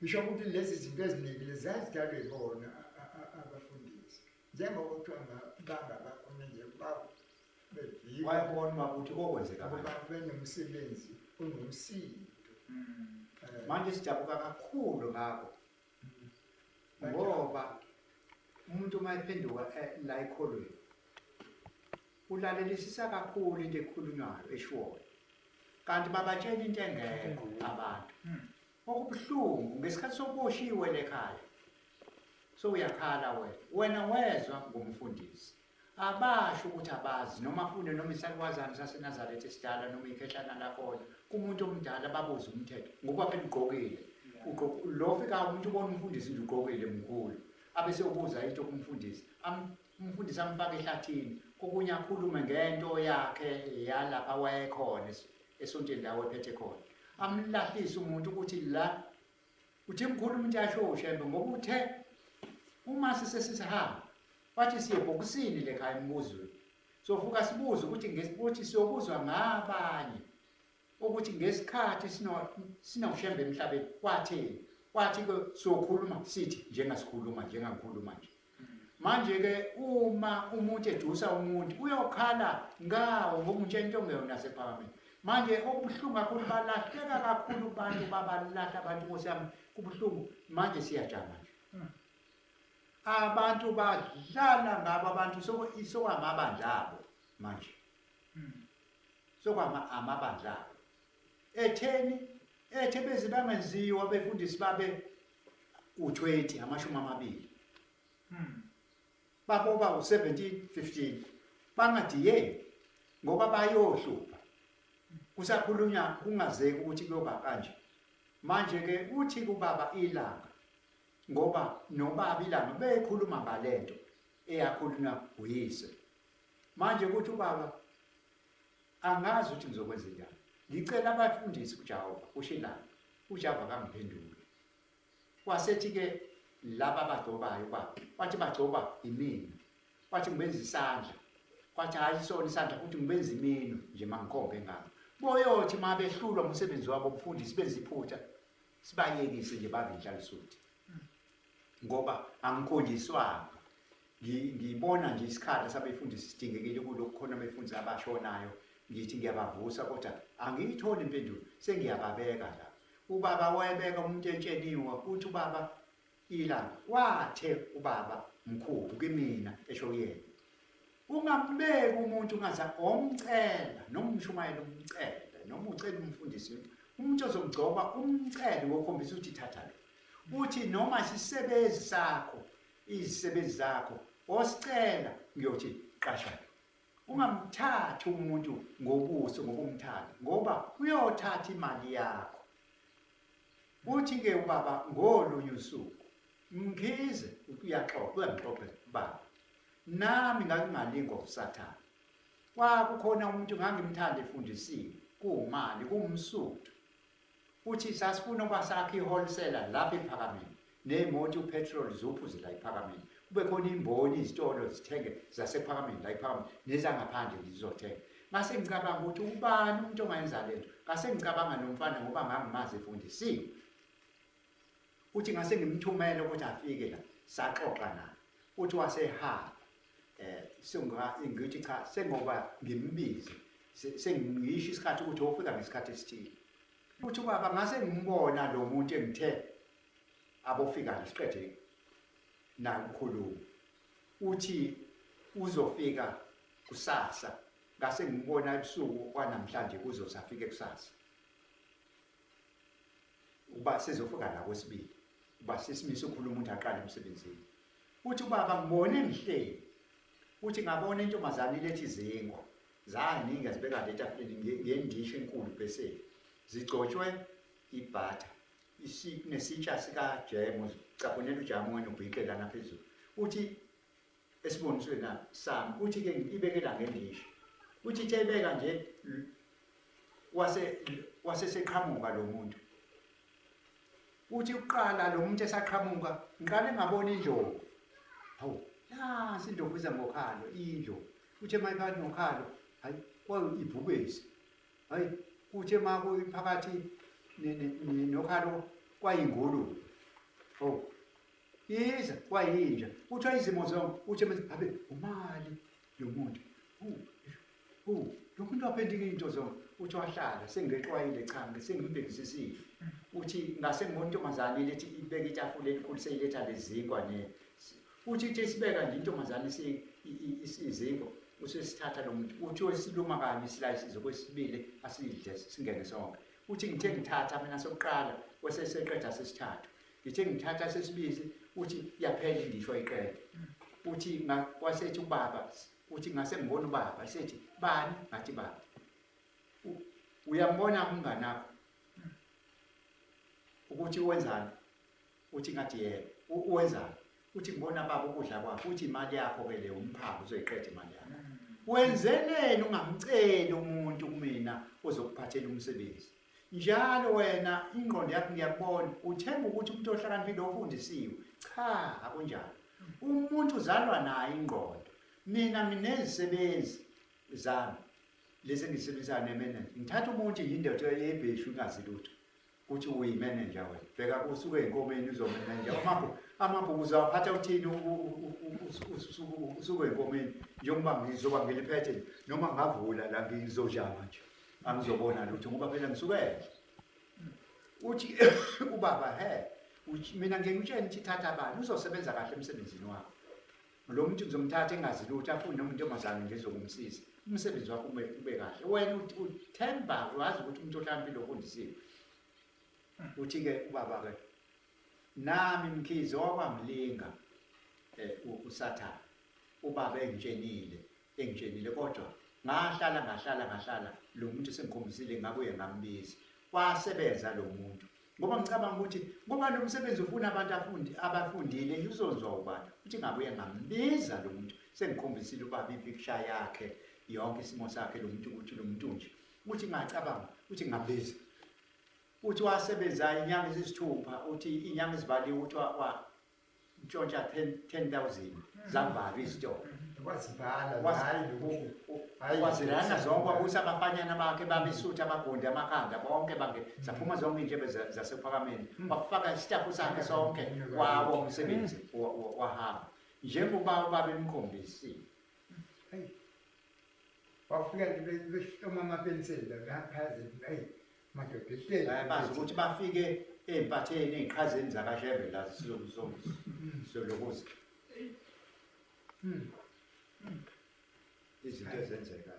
Ngisho ukuthi lezi zinto eziningi zazidalwe yibona abafundisi, njengoba kuthiwa bangabakhona nje bevika. Wayebona ubaba ukuthi kokwenzeka ngoba benomsebenzi onomsindo. Manje sijabuka kakhulu ngakho, ngoba umuntu uma ephenduka la ekholweni ulalelisisa kakhulu into ekhulunywayo eshiwoyo, kanti babatshela into engekho abantu. Okubuhlungu ngesikhathi sokuboshiwe lekhaya sowuyakhala wena, wena wezwa ngumfundisi abasho ukuthi abazi noma afune noma isalukwazana saseNazaretha esidala noma ikhehlana lakhona kumuntu omdala babuze umthetho, ngoba phela ugqokile lo fika umuntu ubona umfundisi nje ugqokile mkhulu, abese ubuza into kumfundisi, umfundisi amfake ehlathini, kokunye akhulume ngento yakhe yalapha wayekhona esontweni la wephethe khona, amlahlise umuntu ukuthi la uthi mkhulu umuntu yasho uShembe ngoba uthe uma sisesihamba wathi siye ebhokisini lekhaya embuzweni, sofuka sibuze ukuthi ukuthi siyobuzwa ngabanye ukuthi ngesikhathi sinoShembe emhlabeni wathini, wathi ke sokhuluma sithi njengasikhuluma njengangikhuluma nje. Manje-ke uma umuntu edusa umuntu uyokhala ngawo ngoba umtshela into ongeyona sephakameni. Manje okubuhlungu kakhulu balahleka kakhulu abantu, babalahla abantu Nkosi yami, kubuhlungu. Manje siyajama nje. Abantu badlala ngabo abantu sokwamabandla abo manje. Sokwama amabandla abo. Etheni ethe beze bangenziwa befundisi babe u20 20. Baboba u17 15 bangadiyeki ngoba bayohlupha. Kusakhulunywa kungazeki ukuthi kuyoba kanje. Manje ke uthi kubaba ilanga ngoba nobaba ilanga bekhuluma ngalento eyakhulunywa uyise. Manje kuthi ubaba angazi ukuthi ngizokwenza njani. Ngicela abafundisi kuJehova usho ilanga. uJehova kangiphendule. Wasethi ke laba abagcobayo baba wathi bagcoba imina. Wathi ngibenza isandla. Kwathi hayi isona isandla futhi ngibenza imino nje mangikhombe ngalo. Boyothi mabehlulwa umsebenzi wabo umfundisi benza iphutha sibayekise nje babe inhlalisuthi. Ngoba angikhonjiswanga. Ngibona nje isikhala sabefundisi sidingekile kulokhu khona abefundisi abashonayo ngithi ngiyabavusa kodwa angiyitholi impendulo sengiyababeka la. Ubaba wayebeka umuntu entsheniwe uthi ubaba ilanga wathe ubaba mkhulu kimina esho kuyena. Ungambeki umuntu ungaza omcela noma umshumayela umcele noma ucela umfundisi umuntu ozomgcoba umcele ngokukhombisa ukuthi thatha lo. Uthi noma isisebenzi sakho izisebenzi zakho osicela ngiyothi qasha lo. Ungamthathi umuntu ngobuso ngokumthanda ngoba uyothatha imali yakho. Uthi ke ubaba ngolunye usuku Mkhize uyaxoxa uyangixoxela baba nami ngakungalingwa uSathane. Kwakukhona umuntu ngangimthanda efundisiwe kuwumali kuwumsuthu. Uthi sasifuna ukuba sakhe ihholsela lapha ePhakameni ney'moto upetrol ziwuphuze la ePhakameni kube khona imboni izitolo zithenge zasePhakameni la ePhakameni nezangaphandle zizothenga. Ngase ngicabanga ukuthi ubani umuntu ongayenza lento, ngase ngicabanga nomfana ngoba ngangimazi efundisiwe. Uthi ngase ngimthumele ukuthi afike la saxoxa naye. Uthi wasehamba senga ngithi cha sengoba ngimbize sengisho isikhathi ukuthi wofika ngesikhathi esithile. Uthi ubaba ngase ngimbona lo muntu engithe abofika la siqede naye ukukhuluma. Uthi uzofika kusasa ngase ngimbona ebusuku kwanamhlanje kuzosafike kusasa. Uba sizofika la kwesibili uba sesimise ukukhuluma ukuthi aqale emsebenzini. Uthi ubaba ngibone ngihleli. Uthi ngabona intombazane iletha izinkwa zaningi azibeka le etafuleni ngendishi enkulu bese zigcotshwe ibhatha nesitsha sikajemu ucaphunela ujamu wena ubhixe lana phezulu. Uthi esibonisweni sami uthi ke ibekela ngendishi. Uthi ithe ibeka nje wase seqhamuka lo muntu. Uthi uqala lo muntu esaqhamuka ngiqale ngabona indlovu. Hawu, nansi indlovu iza ngokhalo, indlovu. Uthi emayiphakathi nokhalo, hayi kwayo ibhubesi. Hayi, uthi emakuyiphakathi nokhalo kwayingulube. Oh, yiza kwayinja. Kuthiwa izimo zonke uthi manje abe umali lo muntu. Lo muntu waphenduka into zonke. Uthi wahlala sengexwayile, cha sengimbhekisisile. Uthi ngase ngibona intombazane ilethi ibeka itafula elikhulu seyiletha lezinkwa ne. Uthi ithe sibeka nje intombazane isizinkwa usesithatha lo muntu. Uthi wesiluma kanye isilayisi kwesibili asidle singene sonke. Uthi ngithe ngithatha mina sokuqala weseseqeda sesithathu. Ngithe ngithatha sesibili uthi yaphela indisho ayiqede. Uthi wasethi ubaba, uthi ngase ngibona ubaba esethi bani, ngathi baba. Uyambona umngane wakho ukuthi wenzani? Uthi ngathi yebo. Wenzani? Uthi ngibona baba ukudla kwakho. Uthi imali yakho ke le umphako uzoyiqeda imali yakho. Wenzeleni ungamceli umuntu kumina ozokuphathela umsebenzi? Njalo wena ingqondo yakho ngiyakubona uthemba ukuthi umuntu ohlakaniphile ofundisiwe. Cha, akunjalo. Umuntu uzalwa nayo ingqondo. Mina nginezisebenzi zami lezi engizisebenzisayo nemanager. Ngithatha umuntu yindoda yebheshu ingazi lutho. Kuthi uyimanager wena. Bheka usuke enkomeni uzomanager. Amabhuku uzawaphatha uthini usuke enkomeni njengoba ngizoba ngiliphethe noma ngavula la ngizojama nje. Angizobona lutho ngoba phela ngisuke. Uthi ubaba he, mina ngiyengitshela ukuthi thatha abantu uzosebenza kahle emsebenzini wakho. Lo muntu ngizomthatha engazi lutho afune noma intombazane ngizokumsiza. Umsebenzi wakho ube kahle. Wena uthemba wazi ukuthi umuntu ohlakaniphile ofundisiwe. Uthi ke ubaba ke nami Mkhize wakwamlinga uSathane. Ubaba engitshenile kodwa ngahlala lo muntu sengikhombisile ngabuye ngambiza. Wasebenza lo muntu. Ngoba ngicabanga ukuthi ngoba lo msebenzi ufuna abantu abafundile uzonzwa ubani. Uthi ngabuye ngambiza lo muntu sengikhombisile ubaba ipicture yakhe yonke isimo sakhe lo muntu ukuthi lo muntu nje. Uthi ngacabanga uthi ngambiza. Uthi wasebenza inyanga ezisithupha, uthi inyanga ezibaliwe uthi wa ntshontsha 10,000 zavalwa izitolo. Wazivala hayi wazirana zonke wabusa abafanyana bakhe babesutha abagonde amakhanda bonke bange zaphuma zonke intshebe zasephakameni. Wafaka isitafu sakhe sonke wawo umsebenzi wahamba njengoba ubaba emkhombisile. Hey, wafika behloma amapenseli ngaphansi. Hey, madoda ehleli bazi ukuthi bafike ezimpatheni eziqhazeni zakaShembe la sizolokuza. Izinto ezenzekayo.